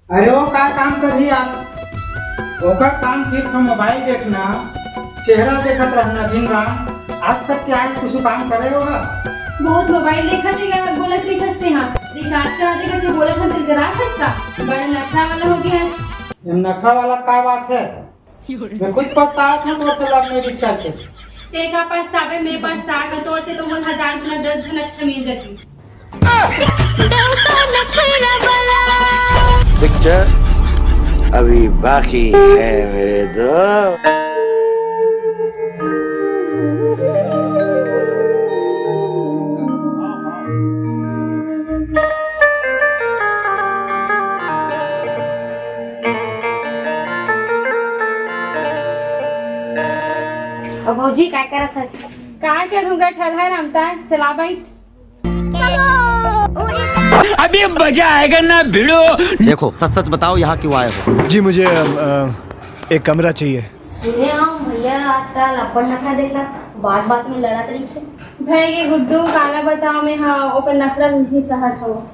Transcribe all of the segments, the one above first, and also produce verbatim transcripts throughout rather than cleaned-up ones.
अरे वो का काम करही यार, ओकर काम सिर्फ मोबाइल देखना, चेहरा देखत रहना दिन रात। आज तक क्या है कुछ काम करे होगा? बहुत मोबाइल देखत हे, बोलत रहिस हे, हाँ रिचार्ज करा देगा तो बोलत हम तेल करा सकता। बड़ा नखरा वाला हो गया है। ये नखरा वाला का बात है? मैं खुद पछतावत हूँ तोर से love marriage करके। ते का पछतावे, मैं पछता के तोर से तो मोर हजार गुना दस झन अच्छा मिल जातीस। पिक्चर अभी बाकी है मेरे दोस्त। अब भौजी काय करत हस? का करूँगा, ठरहा रमता, चला बैठ। अभी मजा आएगा ना भिड़ो। देखो, सच सच बताओ, यहाँ क्यों आए हो? जी, मुझे अ, अ, एक कमरा चाहिए। सुने हँव भैया, आजकल अब्बड़ नखरा देखा, बात बात में लड़त रहिथे। भाई ये गुड्डू, काला बताओ, मैं हाँ ओकर नखरा नहीं सहत हँव।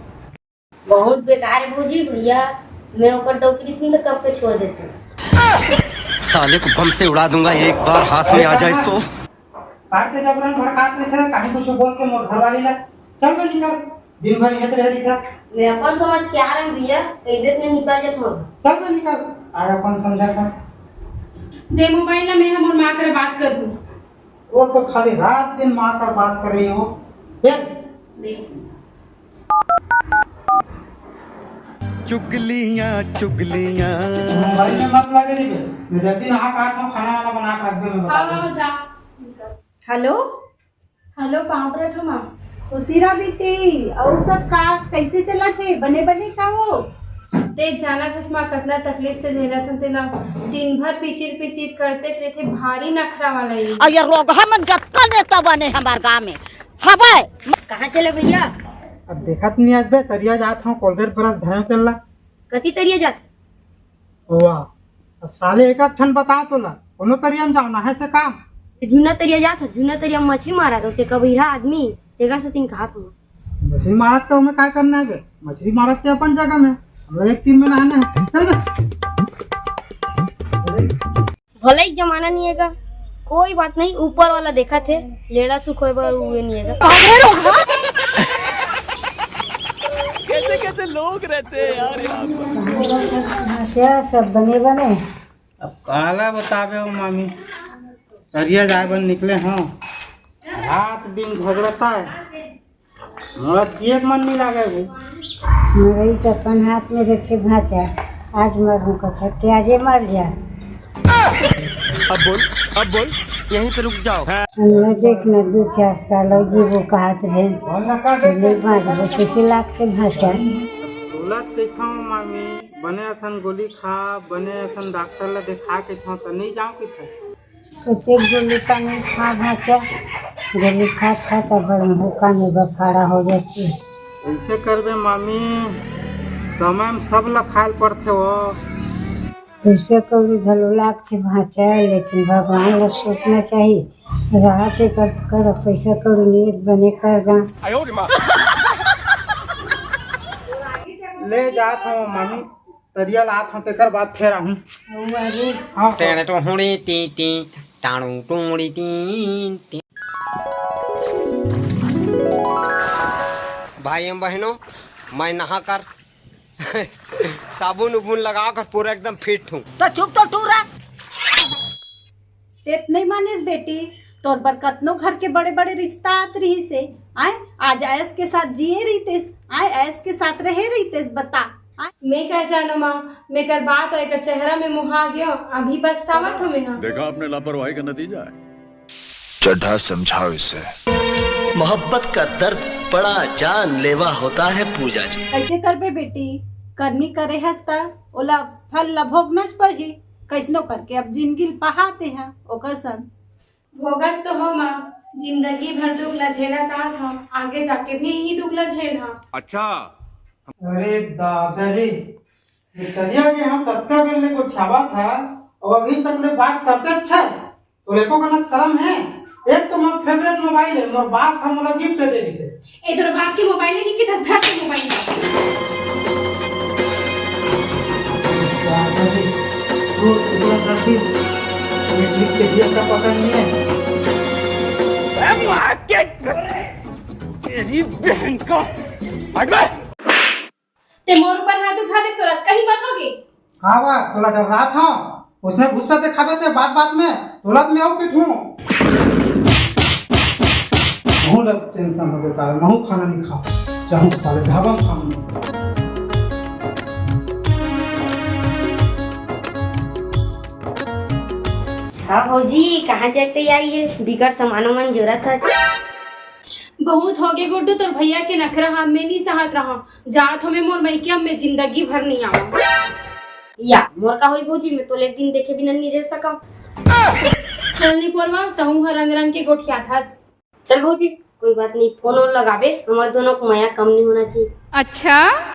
बहुत बेकार है भौजी, भैया मैं ओकर डौकी रहितूँ तो कब के छोड़ देतूँ। साले को बम से उड़ा दूंगा एक बार हाथ में आ जाए तो। काट के जबरन भड़कात रहिथे, कहीं कुछ बोल के मोर घरवाली ला। चल बे निकल, दिन भर इहेच रहे रहिथे। मैं अपन समझ के आ रहा हूँ भैया, कई देर में निकल जात हूँ। चल बे निकल, आय अपन समझा था। दे मोबाइल ला, मैं हमर माँ कर बात कर दूँ। वो तो खाली रात दिन माँ कर बात कर रही हो। देख। दे। चुगलियां, चुगलियां। मोबाइल में मत लगे रही बे। मैं जल्दी नहा के आत हूँ, खाना वाना बना के रख दे, मैं बता हाँ, दूँ। हाँ, जा। हेलो। हेलो, पाँव परत हँव माँ। खुशी रह बेटी, अउ सब का, कैसे चलत हे? बने बने का हो? ते जानत हस माँ, कतना तकलीफ से झेलत हँव तेला। दिन भर पिचिर पिचिर करते रहिथे, भारी नखरा वाला ये। अउ ये रोगहा मन जतका नेता बने हमार गाँव में, हवय। कहाँ चले भैया? अब देखत नहीं आज बे, तरिया जात हँव, कोलगेट ब्रश धरे तेला। कति तरिया जात? वाह, अब साले एक एक ठन बताओ तोला, कोनो तरिया में जाओ, नहाए से काम। जूना तरिया जात हँव, जूना तरिया में मछली मारत हँव, ते कबीरा आदमी, तेकर सेती कहात हँव। मछली मारत तो हमें काय करना है बे? मछली मारत ते अपन जगह में, हम लोग एक तीर में नहाना है। चल बे। भले ही जमाना नहीं है का, कोई बात नहीं, ऊपर वाला देखत हे, लेड़ा सुखोए बर उए नहीं है का। कैसे कैसे लोग रहते हैं यार यहाँ पर। हाँ, क्या सब बने बने? अब काला बताबे हो मामी, तरिया जाए बर निकले हँव, रात दिन झगड़ता है, मोला जिए के मन नहीं लागे भाई। मरई तो अपन हाथ में रखे भाचा, आज मरहूँ कथा, ते आजे मर जा। अब बोल, अब बोल, यहीं पे रुक जाओ। हमने देख न दू चार साल हो जी वो कहत रहे, नहीं बाँचबो, कैसे लागथे भाचा। बोलत देखो मामी, बने असन गोली खा, बने असन डॉक्टर ला देखा के था, तो नहीं जाओ कि था। कतेक गोली पानी खा भाचा, गोली खात खात अब्बड़ मुँह कान में बफाड़ा हो जाथे। कइसे करबे मामी, समय में सब ल खाए ल पड़थे वो। पइसा कौड़ी घलो लागथे भाचा, लेकिन भगवान ल सोचना चाही। राहत एकर कर, पइसा कौड़ी नियत बने कर गा। ले जात हँव मामी। तरिया लात हँव, तेकर बाद फेर आहूँ। हाँ। टेण टोहड़ी T T, टाणू two D T T. भाई एवं बहनों, मैं नहा कर साबुन उबुन लगा कर पूरा एकदम फिट हूँ। तो चुप तो टूरा। तेत नहीं मानिस बेटी, तोर बर कतनो घर के बड़े-बड़े रिश्ता आत रिहिस हे, आय, आज ऐश के साथ जिए रहितेस, आय, ऐश के साथ रहे रहितेस, बता, आय। मैं का जानों माँ, मैं कर बात अउ एकर चेहरा में मोहा गेंव, अभी पछतावत हँव मैं हा। देखा आपने लापरवाही का नतीजा है। चड्ढा समझाओ इसे। मोहब्बत का दर्द बड़ा जानलेवा होता है पूजा जी। कइसे करबे बेटी, करनी करे हस त ओला फल ला भोगनाच परही। कइसनो करके अब जिनगी ल पहाते हैं ओकर संग। भोगत तो हँव माँ, जिंदगी भर दुख ला झेलत आत हँव, आगे जाके भी इही दुख ला झेलहूँ। अच्छा। अरे दादा रे, ये तरिया के हम तत्ता बेर ले गोठियावत हँव, अउ अभी तक ले बात करते अच्छा। तोर एको कनक शरम हे? एक तो मोर favourite mobile हे, मोर बाप ह मोला gift दे दिस हे। ए तोर बाप के mobile हे कि दस हजार के mobile हे? अरे, वो टुकड़ा कर दी। ये ट्रिक के दिया का पता नहीं है। ए, मार के, तेरी बहन का। हट बे। ते मोर ऊपर हाथ उठा दे, सुरत कहीं मत होगे। का बात, तोला डर रहा था? उसने गुस्सा दिखावे ते बात बात में, तोला तो मैं अउ पीटूं। महूं ला टेंशन हो गया साला, महूं खाना नहीं खा, चाहूं साले ढाबा में खाऊं। हाँ भौजी, कहाँ जाके तैयारी है? बिकट सामान वामान जरूरत है। बहुत होगे गुड्डू, तोर भैया के नखरा हा मैं नी सहत रहा। जात हों मैं मोर मइके, अब मैं जिंदगी भर नी आवा। या, मोर का होई भौजी, मैं तोला एक दिन देखे बिना नी रह सकंव। चल निपोरवा, तहूं हा रंग रंग के गोठियाथस। चल भौजी, कोई बात नहीं, फोन ओन लगाबे, हमर दोनों के मया कम नहीं होना चाहिए। अच्छा?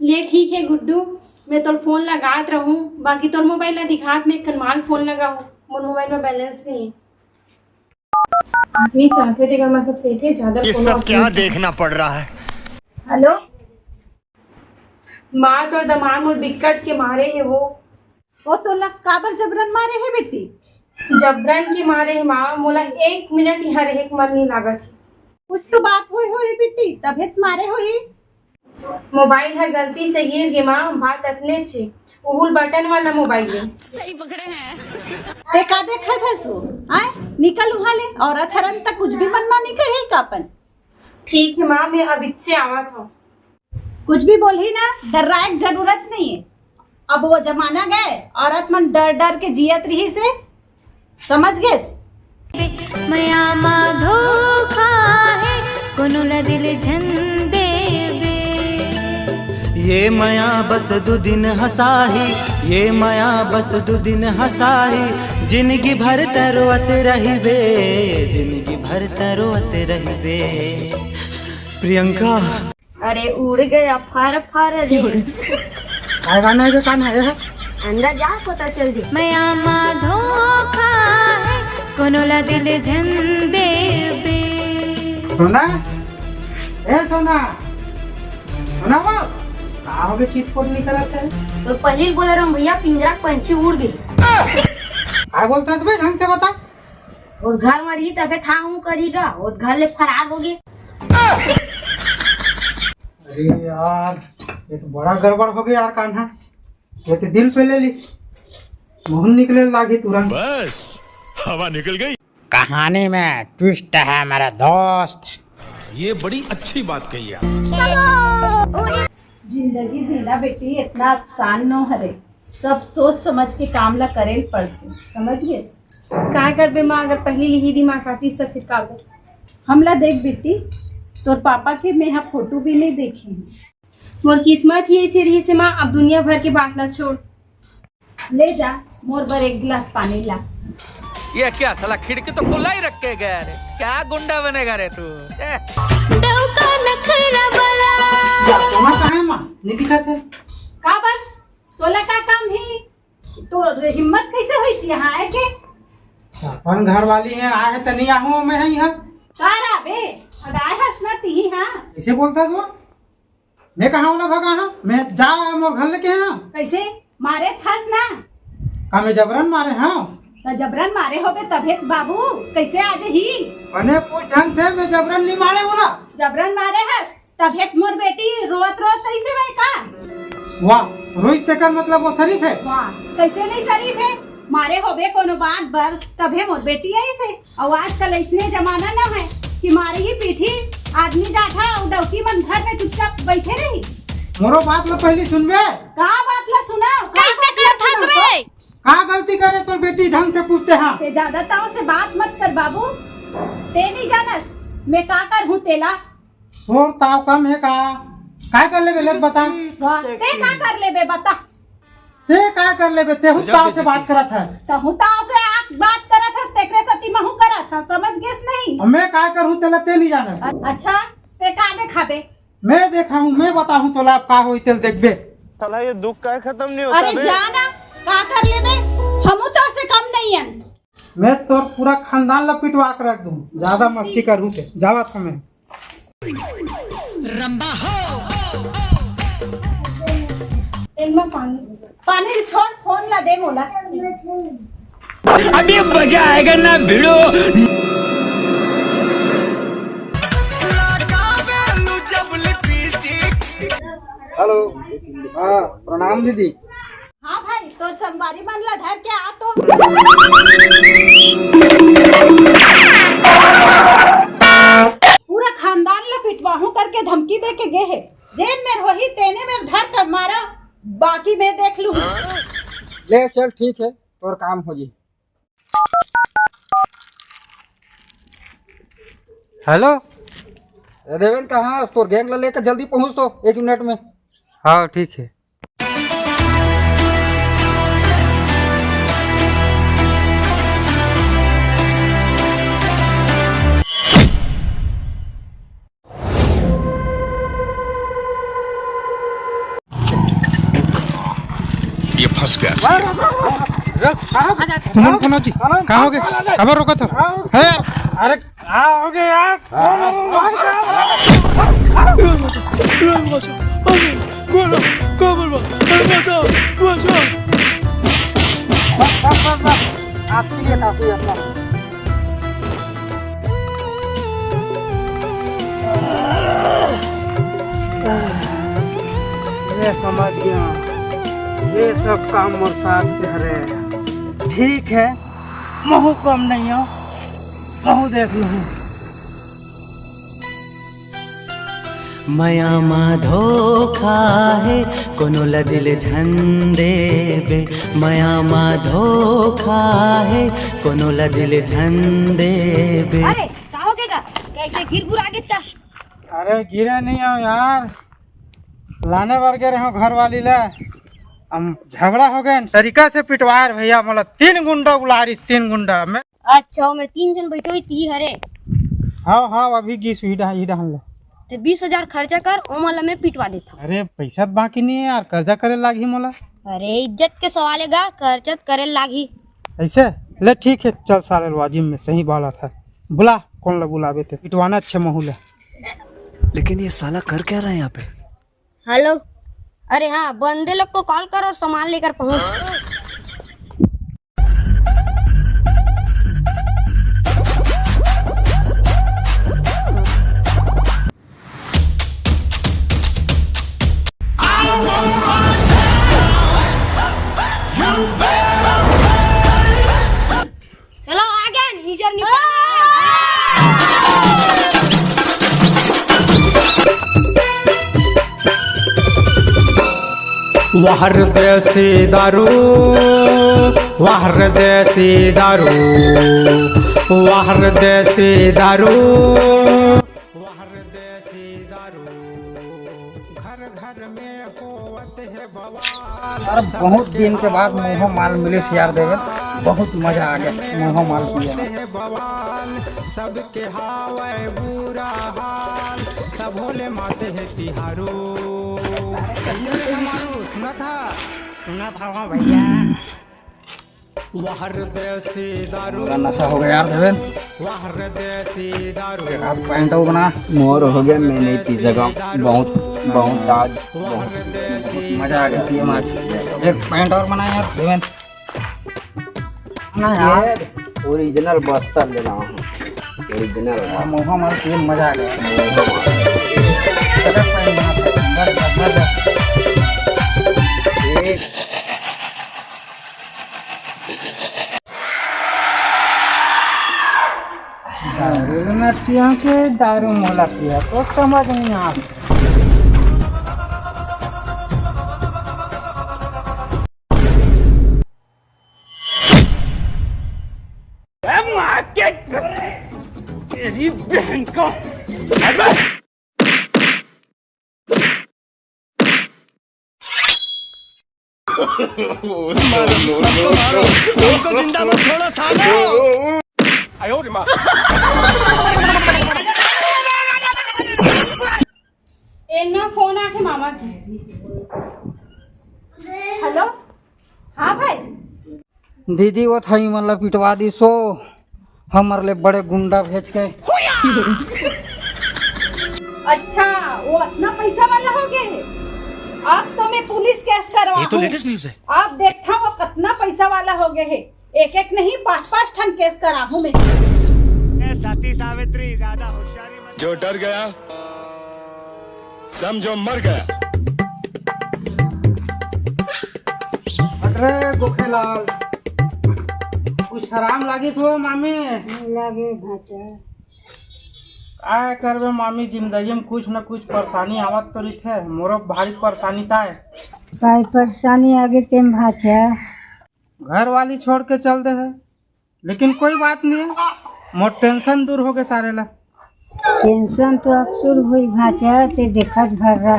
ले ठीक है गुड्डू, मैं तोला फोन लगात रहूं, बाकी तोर मोबाइल ला दिखात मैं कनमाल फोन लगाहूं, मोर मोबाइल में बैलेंस नहीं है। आदमी चाहथे तेकर मतलब सही थे, ज्यादा ये फोन सब ऑफ क्या नहीं देखना पड़ रहा है? हेलो। माँ, तोर दमाद मोर बिकट के मारे हे वो। वो तोला काबर जबरन मारे हे बेटी? जबरन के मारे हे माँ, मोला एक मिनट यहाँ रहे के मन नहीं लागत हे। कुछ तो बात होई होई बेटी, तभे त मारे होई। मोबाइल ह गलती से गिर गे माँ, बात अतने चे, उहुल बटन वाला मोबाइल हे। ते का देखत हस वो? आय, निकल उहाँ ले, औरत हरन तक कुछ भी मन मानी कहे का अपन। ठीक हे माँ, मैं अब इच्चे आवत हूँ। कुछ भी बोलही ना, डर्राए के जरूरत नहीं है। अब वो जमाना गए, औरत मन डर डर के जियत रहिसे, समझ गेस? मया मा धोखा हे, कोनो ला दिल झन देबे। ये मया बस दू दिन हंसाही, ये मया बस दू दिन हंसाही, जिंदगी भर तैं रोवत रहिबे, जिंदगी भर तैं रोवत रहिबे। प्रियंका। अरे उड़ गया फर फर रे। आएगा नहीं तो कान है। अंदर जा, पता चल जे। मया मा धोखा हे, कोनो ला दिल झन देबे। सोना, ए सोना, सोना वो, का हो गए चिटपोट नहीं करत है? तो पहले ही बोले रहा हूँ भैया, पिंजरा के पंछी उड़ गई। का बोलता है बे, ढंग से बता। और घर में रही तबे था हूँ करीगा, और घर ले फरार हो गए। अरे यार, ये तो बड़ा गड़बड़ हो गया यार कान्हा। ये तो दिल पे ले लिस, मुहूं निकले लागी तुरंत। बस, हवा निकल गई। कहानी में ट्विस्ट है मेरे दोस्त। ये बड़ी अच्छी बात कही आप। जिंदगी जीना बेटी इतना आसान नो हरे, सब सोच समझ के काम ला करे ल पड़थे, समझ गे? का करबे माँ, अगर पहली लिही दिमाग आती तो फिर का कर? हमला देख बेटी, तोर पापा के मेहा फोटो भी नहीं देखे हूँ। मोर किस्मत ही ऐसे रही से माँ, अब दुनिया भर के बात ला छोड़। ले जा, मोर बर एक गिलास पानी ला। ये क्या साला, खिड़की तो खुला ही रख के गया रे, क्या गुंडा बनेगा रे तू? ए। डौका नखरा वाला। जा, सोना कहाँ है माँ? नहीं दिखाते। का बात? तोला का काम है? तो हिम्मत कैसे होइस यहाँ आए के? अपन घर वाली है, आए है त नहीं आहूँ मैं है यहाँ। का रा बे? अब आए हस ना तिही हाँ। कैसे बोलता जो? मैं कहाँ वाला भगा हाँ? मैं जा मोर घर लेके हाँ। कैसे? मारे थस ना? का मैं जबरन मारे हाँ? त जबरन मारे होबे तभे त बाबू कैसे आ जही? अने पूछ ढंग से, मैं जबरन नहीं मारे बोला। जबरन मारे हस? तभे से मोर बेटी रोवत रोवत ऐसे वही का? वाह, रोइस तेकर मतलब वो शरीफ है? वाह, कैसे नहीं शरीफ है? मारे होबे कोनो बात बर, तभे मोर बेटी ऐसे। और आजकल ऐसने जमाना ना है कि मारे ही पीठी आदमी जाथा और डौकी मन घर में चुपचाप बैठे रही। मोरो बात ला पहली सुनबे। का बात ला सुना? का कैसे बात ला करथस सुना? रे? का गलती करे तोर बेटी, ढंग से पूछते हाँ। ते ज्यादा ताव से बात मत कर बाबू, ते नहीं जानस मैं का कर हूँ तेला। तोर ताव कम है का? काय कर लेबे, ले बता। वाह, ते का कर लेबे, बता। ते काय कर लेबे, तेहू ताव से बात करत हस। तहू ताव से आक बात करत हस, तेकरे सती महू करत हस, समझ गेस नहीं? अब मैं काय करूँ, तेला ते नहीं जाने। अ-, अच्छा, ते का देखाबे? मैं देखाहूँ, मैं बताहूँ तोला, अब का होई तेल देखबे। साला ये दुख का खत्म नहीं होता अरे बे। जा ना, का कर लेबे? हमू तो से कम नहीं हन। मैं तोर पूरा खानदान ला पिटवा के रख दूँ, ज्यादा मस्ती करूँ ते। जावत हूँ मैं। रंबा हो। पानी, पानी छोड़, फोन ला दे मोला। अभी मजा आएगा ना भिड़ो। हेलो। हाँ, प्रणाम दीदी। हाँ भाई, तोर संगवारी मन ला धर के आ तो। पूरा खानदान ला पिटवाहूं करके धमकी दे के गे हे। जेन मेर होही तेने मेर धर कर मारा, बाकी मैं देख लूँ। ले चल, ठीक है, तोर काम हो जी। हेलो। ए देवेन, कहाँ हस? तोर गैंग ला लेकर जल्दी पहुँच तो, एक मिनट में। हाँ, ठीक है। ये फंस गया। तुमन कोन हो जी? कहाँ हो गे? काबर रोकत हो? हे यार। अरे, का हो गे यार? ये समझ गया, ये सब काम मोर सास के हरे। ठीक है, महू कम नहीं हो, महू देख लूँ। मया मा धोखा हे, कोनो ला दिल झन देबे। मया मा धोखा हे, कोनो ला दिल झन देबे। अरे, का हो गे गा? कैसे गिर गुर आ गेच का? अरे, गिरे नहीं हो यार, लाने बर गे रहे हो घर वाली ला, हम झगड़ा हो गए, तरीका से पिटवाए भैया, मोला तीन गुंडा बुला रही, तीन गुंडा में। अच्छा, ओमे तीन झन बइठे होही, ती हरे। हाँ, हाँ, अभी गिस ही डहा-, ही डहन ले। ते बीस हजार खर्चा कर, ओमन ला मैं पिटवा देथव। अरे, पइसा त बाकी नहीं है यार, कर्जा करे लागही मोला। अरे, इज्जत के सवाल है गा, कर्जा त करे लागही। ऐसे? ले ठीक है, चल साले लवाजिम में, सही बात है। बुला, कोन ला बुलाबे ते, पिटवाना अच्छे महू ले। लेकिन ये साला कर क्या रहा है यहाँ पे? हेलो, अरे हाँ, बंदे लोग को कॉल कर और सामान लेकर पहुंच। चलो आगे, निजर निपाने। वाह रे देसी दारू, वाह रे देसी दारू, वाह रे देसी दारू, वाह रे देसी दारू। घर घर में होवत हे बवाल। यार, बहुत दिन के बाद मुंहो माल मिलिस यार देवे, बहुत मजा आ गया मुंहो माल पिए में। बवाल, सबके हावय बुरा हाल, सब होले माते हे तिहारू। कैसे रे मारू, सुना था? सुना था, हाँ भैया। वाह रे देसी दारू। पूरा नशा हो गया यार देवेन। वाह रे देसी दारू। एक हाथ पैंट हो बना। मोर हो गया, मैं नहीं पी सका। बहुत, बहुत आज, बहुत मजा आ गया पिए में आज। एक पैंट और बना यार देवेन। ना यार। ओरिजिनल बस्तर ले रहा हूँ। ओरिजिनल है। मोहा मार के मजा आ गया। मोहा मार। दारू न पिया के दारू मोला पिया तो समझ नहीं आ। ए, माँ के, तेरी बहन को। मारो, सबको मारो, उनको जिंदा मत छोड़ो, सालो। आयो रे माँ। ए ना, फोन आके मामा के। हेलो, हाँ भाई। दीदी, वो थाई मन ला पिटवा दी सो, हमर ले बड़े गुंडा भेज के। अच्छा, वो अतना पैसा वाला हो गए है? अब तो मैं पुलिस केस करवाहूं। ये तो लेटेस्ट न्यूज है। अब देखथंव वो कतना पैसा वाला हो गए हे। एक एक नहीं, पांच पांच ठन केस कराहूं मैं। ए सती सावित्री, ज्यादा होशियारी मत। जो डर गया, समझो मर गया। हट रे गोखेलाल, कुछ हराम लागिस वो मामी? नहीं लागे भांचा। काय करबे मामी, जिंदगी में कुछ न कुछ परेशानी आवत तो रहिथे। मोरो भारी परेशानी ताय। काय परेशानी आगे तेम भांचा? घर वाली छोड़ के चल दे हे, लेकिन कोई बात नहीं है, मोर टेंशन दूर हो गए सारे ला। टेंशन तो अब शुरू हुई भांचा, ते देखत भर रहा।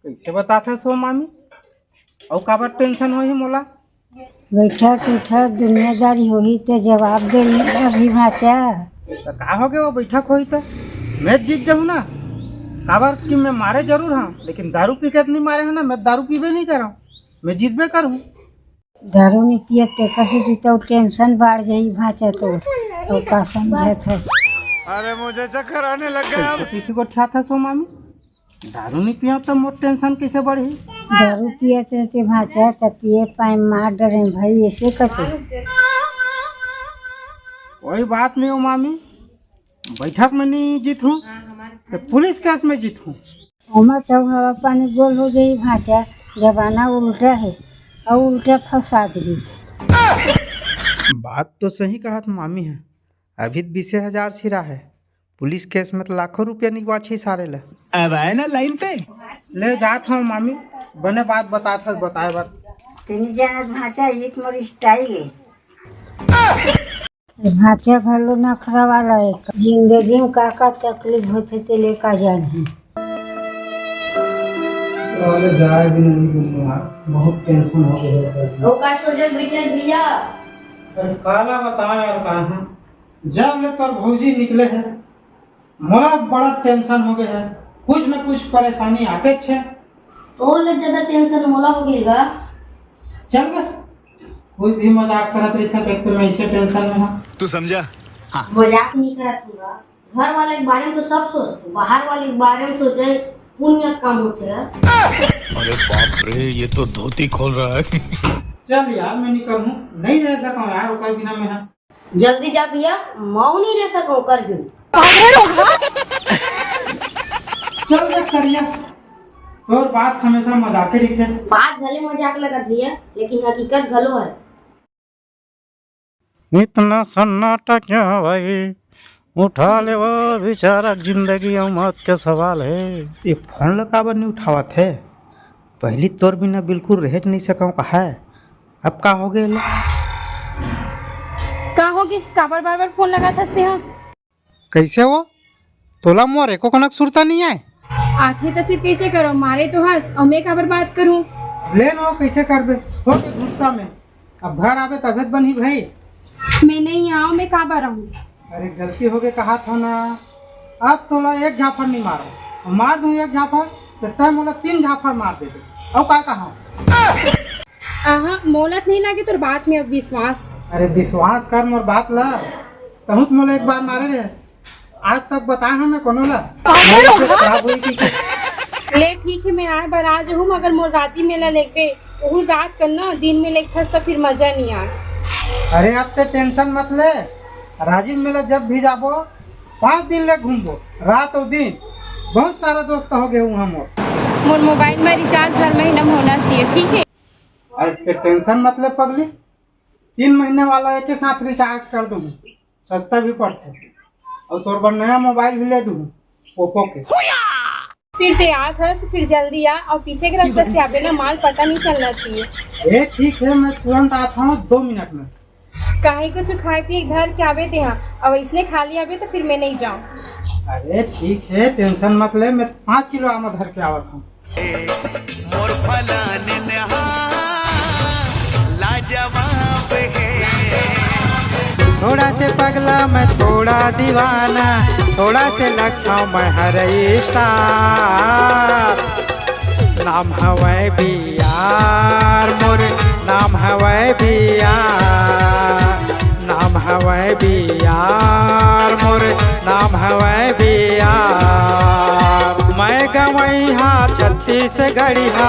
कैसे बताथस वो मामी? अउ काबर टेंशन होही मोला? बैठक उठक दुनियादारी होही ते जवाब दे अभी भांचा। त का हो गया वो बैठक होही त? मैं जीत जाऊँ ना, काबर कि मैं मारे जरूर हूँ, लेकिन दारू पी के तो नहीं मारे हूँ ना, मैं दारू पीबे नहीं करहूँ, मैं जीतबे करहूँ। दारू नहीं पिए ते कहे भी तो टेंशन बढ़ जाई भांचा तो, तो का समझत है। अरे मुझे चक्कर आने लग गया। कैसे किसी को ठा था सो मामी? दारू नहीं पिया तो मोर टेंशन कैसे बढ़ी? दारू पिए ते, ते भांचा तो पिए पाए मार डरे भाई, ऐसे कते। कोई बात नहीं हो मामी, बैठक में नहीं जीत हूँ तो पुलिस केस में जीत हूँ। ओमा तो हवा पानी गोल हो जाई भांचा, जमाना उल्टा है और उल्टा फंसा दी। बात तो सही कहा था मामी है, अभी तो बीसे हजार सिरा है, पुलिस केस में तो लाखों रुपया निकवाची सारे ला। अब आए ना लाइन पे। ले जात हूँ मामी, बने बात बतात हस बताए बात। तेनी जानत भांचा, ये तो मोर स्टाइल है। भांचा घलो नखरा वाला है। जिंदगी में का का तकलीफ होथे ते ले का जानही। अरे जाए भी नहीं दुनिया, बहुत टेंशन हो गया है। वो का सोचत बैठे भैया? अरे काला बताओ यार, कहाँ जब ले तोर भौजी निकले है, मोला बड़ा टेंशन हो गया है, कुछ न कुछ परेशानी आते छे। तो ले ज्यादा टेंशन मोला हो गई गा। चल बे, कोई भी मजाक करत रहिथे, देख तो मैं इसे टेंशन में हूँ। तू समझा? हाँ। मजाक नहीं करत हूँ गा। घर वाले के बारे में तो सब सोचते, बाहर वाले के बारे में सोचे पुण्य काम होते है। अरे बाप रे, ये तो धोती खोल रहा है। चल यार, मैं निकल हूँ, नहीं रह सका हूँ यार ओकर बिना मैं। जल्दी जा भैया, मऊ नहीं रह सको कर भी। चल बे करिया, तोर बात हमेशा मजाके रहिथे। बात भले मजाक लगत भैया, लेकिन हकीकत घलो है। इतना सन्नाटा क्या भाई, उठा ले वो बेचारा, जिंदगी अउ मौत का सवाल है। ये फोन ला काबर नहीं उठावत है? पहली तोर बिना बिल्कुल रह नहीं सकूं कहा है। अब का हो गए ले? का हो गए? काबर बार बार फोन लगाथस तेहा? कैसे हो? तोला मोर एको कनक सुरता नहीं आए। आखे तो फिर कैसे करो? मारे तो हंस और मैं काबर बात करूं? ले लो, कैसे करबे? हो गए गुस्सा में। अब घर आबे तबे तो बनही भाई। मैं नहीं आऊं, मैं काबर आऊं? अरे गलती हो गए कहा था ना। अब तोला एक झापड़ नहीं मारो, मार दूं एक झापड़ तो तय मोला तीन झापड़ मार दे। अब का कहा? आहा, मोला तो नहीं लागे तोर बात में अब विश्वास। अरे विश्वास कर मोर बात ला, तहूं तो मोला एक बार मारे रहे, आज तक बताए हूं मैं कोनो ला। खराब हुई थी। ले ठीक है, मैं आए बर आ जाहूं, मगर मोर राजी मेला लेगबे, ओहू रात कर ना दिन में लेगथस त फिर मजा नहीं आए। अरे अब ते टेंशन मत ले, राजीव मेला जब भी जाबो पांच दिन ले घूमबो, रात और दिन। बहुत सारा दोस्त हो गए हुआ मोर। मोर मोबाइल में रिचार्ज हर महीना में होना चाहिए, ठीक है? अरे ते टेंशन मत ले पगली, तीन महीने वाला एक ही साथ रिचार्ज कर दूंगी, सस्ता भी पड़ता है। और तोर बर नया मोबाइल भी ले दूंगी, ओप्पो के। फिर ते आत हस, फिर जल्दी आ, और पीछे के रास्ता से आबे ना, माल पता नहीं चलना चाहिए। ए ठीक है, मैं तुरंत आता हूँ दो मिनट में। काहे कुछ खाए पिए धर के आबे ते हाँ, अब इसने खाली आबे तो फिर मैं नहीं जाऊँ। अरे ठीक है, टेंशन मत ले, मैं पाँच किलो आमा धर के आवत हूँ। मोर फलाने ने हाँ लाजवाब है। थोड़ा से पगला मैं थोड़ा दीवाना, थोड़ा से लखनऊ मैं हर स्टार। नाम हवै बियार मोर, नाम हवै बियार, नाम हवै बियार मोर, नाम हवै बियार। मैं गवैहा छत्तीसगढ़िया,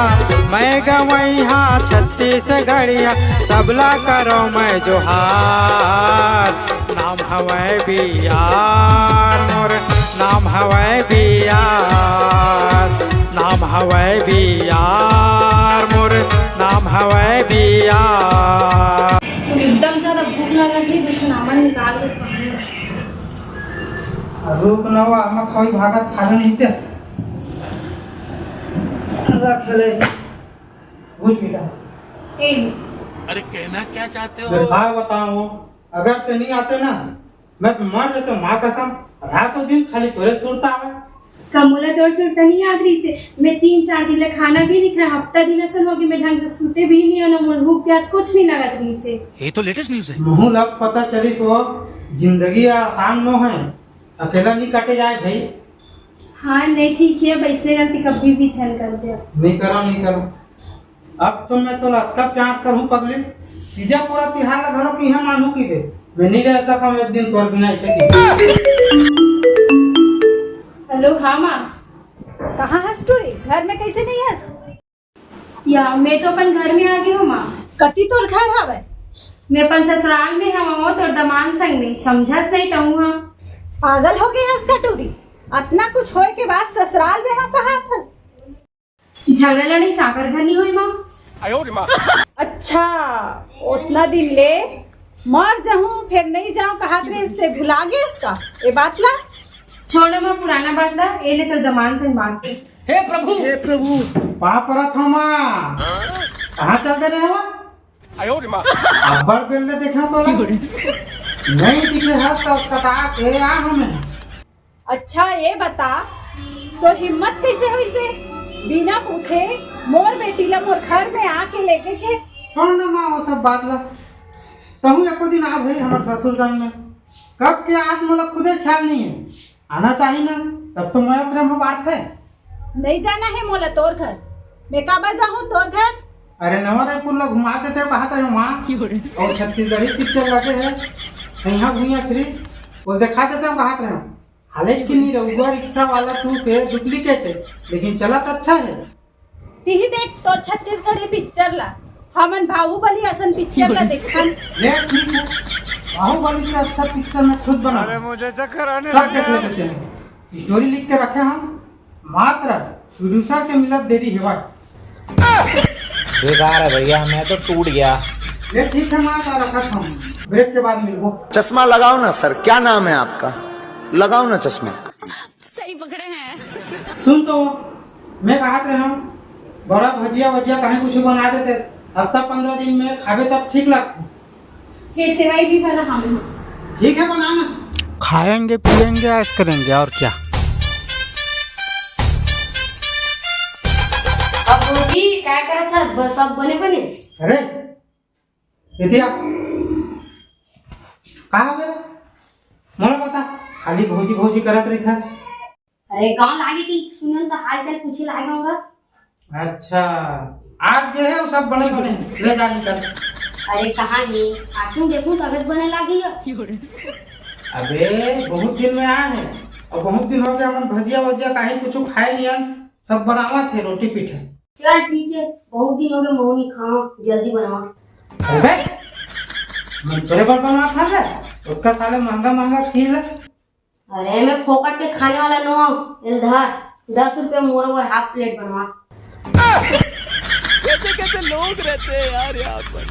मैं गवैहा छत्तीसगढ़िया, सबला करो मैं जोहार। नाम हवय बियार मोर, नाम हवय बियार, नाम हवय बियार मोर, नाम हवय बियार। एकदम ज्यादा भूख लागत हे, कुछ सामान निकाल के खाऊं। रुक न, वो आमा खवाई भागत खाना नहीं ते। रख ले। बुझ बेटा। ए। अरे कहना क्या चाहते हो? मैं का बताऊं, अगर ते नहीं आते ना, मैं तो मर जाते माँ कसम। रातों दिन खाली तोरे सुरता आवे। का मोला तोर सुरता नहीं याद रहिसे? मैं तीन चार दिन ले खाना भी नहीं खाए, हफ्ता दिन असन होगे, मैं ढंग से सुते भी नहीं हूं ना, मोर भूख प्यास कुछ नहीं लगत रहिसे। ये तो लेटेस्ट न्यूज है। मुहूं लग पता चलिस वो, जिंदगी आसान नो है, अकेला नहीं काटे जाए भाई। हाँ, नहीं ठीक है, वैसे गलती कभी भी झन कर दे। नहीं करो, नहीं करो। अब तो मैं तोला अतका प्यार करूं पगली, तीजा पूरा तिहार ला घलो किहां मानहूं कि बे, मैं नहीं रह सकूं एक दिन तोर बिना ऐसे कि। हेलो, हाँ माँ। कहाँ हस टूरी? घर में कैसे नहीं हस? या, मैं तो अपन घर में आ गई हूँ माँ। कति तोर घर हवे? मैं अपन ससुराल में हूँ, तोर दमान संग में, समझस नहीं तहूँ हाँ। पागल हो गई हस का टूरी? अतना कुछ होए के बाद ससुराल में हम कहाँ हस? झगड़ा लड़ाई काकर घर नहीं होई माँ? अच्छा, उतना दिन ले मर जाहूं, फिर नहीं जाऊं कहत रहे, से भुला गेस का ये बात ला? छोड़ माँ, पुराना बात ला, ए ले तोर दमान संग बात कर। हे प्रभु, हे प्रभु। पाप रथ हो माँ, कहाँ चल दे रहे हो? अब्बड़ बेर ले देखा तोला। नहीं दिखे हस तो कटा के आ हमें। अच्छा, ये बता, तोर हिम्मत कैसे होइसे? बिना पूछे मोर बेटी ला मोर घर में आके लेके के? छोड़ ना माँ, वो सब बात ला। कहूँ एको दिन आ भाई हमर ससुर संग में। कब के आज मोला खुदे ख्याल नहीं है। आना चाहिए ना, तब तो मैं प्रेम बांटथे। नहीं जाना है मोला तोर घर। मैं काबर जाहूँ तोर घर? अरे नवा रायपुर ला घुमा देते कहत रहे माँ। और छत्तीसगढ़ी पिक्चर लगे है, यहाँ घुमिया फिरी, वो दिखा देते कहत रहे। हालांकि निरहुआ रिक्शा वाला टू के डुप्लीकेट है, लेकिन चलत अच्छा है। तिही देख तोर छत्तीसगढ़ी पिक्चर ला, हमन बाहुबली असन पिक्चर ला देखन। ले ठीक है, बाहुबली से अच्छा पिक्चर मैं खुद बनाऊँ। अरे मुझे चक्कर आने सब लग देख गया। लेते हैं, स्टोरी लिख के रखे हम, मात्र प्रोड्यूसर के मिलत देरी हेवय। बेकार है भैया, मैं तो टूट गया। ले ठीक है, माँ का रखत हम, ब्रेक के बाद मिलबो। चश्मा लगाओ ना सर, क्या नाम है आपका? लगाओ ना चश्मा। सही पकड़े हैं। सुन तो, मैं कहत रहे हूँ, बड़ा भजिया वजिया कहीं कुछ बना देते, हफ्ता पंद्रह दिन में खाबे तब ठीक लगता। फिर सेवई भी बना हम। ठीक है, बनाना। खाएंगे, पिएंगे, ऐश करेंगे, और क्या। अब भौजी, काय करत हस? बस सब बने बने? अरे, एतिया, का हो गया? मोला बता, खाली भौजी, भौजी करत रहिथस। अरे, गाँव लागे कि सुनन त हाल चाल पूछे लागे होगा। अच्छा, आज गे हे, वो सब बने बने, ले जा निकल। अरे, कहाँ हे? आखिर देखूं, तबियत बने लागी है। अबे, बहुत दिन में आए हैं, और बहुत दिन हो गया, हमन भजिया वजिया काहे कुछ खाए नहीं हन, सब बनावत हे, रोटी पीठा। चल ठीक है, बहुत दिन हो गए, महू नहीं खाओ, जल्दी बनवा। अबे, मैं तेरे बर बनवा था रे, उसका साले महंगा महंगा चीज है। अरे, मैं फोकट के खाने वाला नो हूँ। इल धर, दस रुपए मोरो बर हाफ प्लेट बनवा। कैसे कैसे लोग रहते हैं यार यहाँ पर।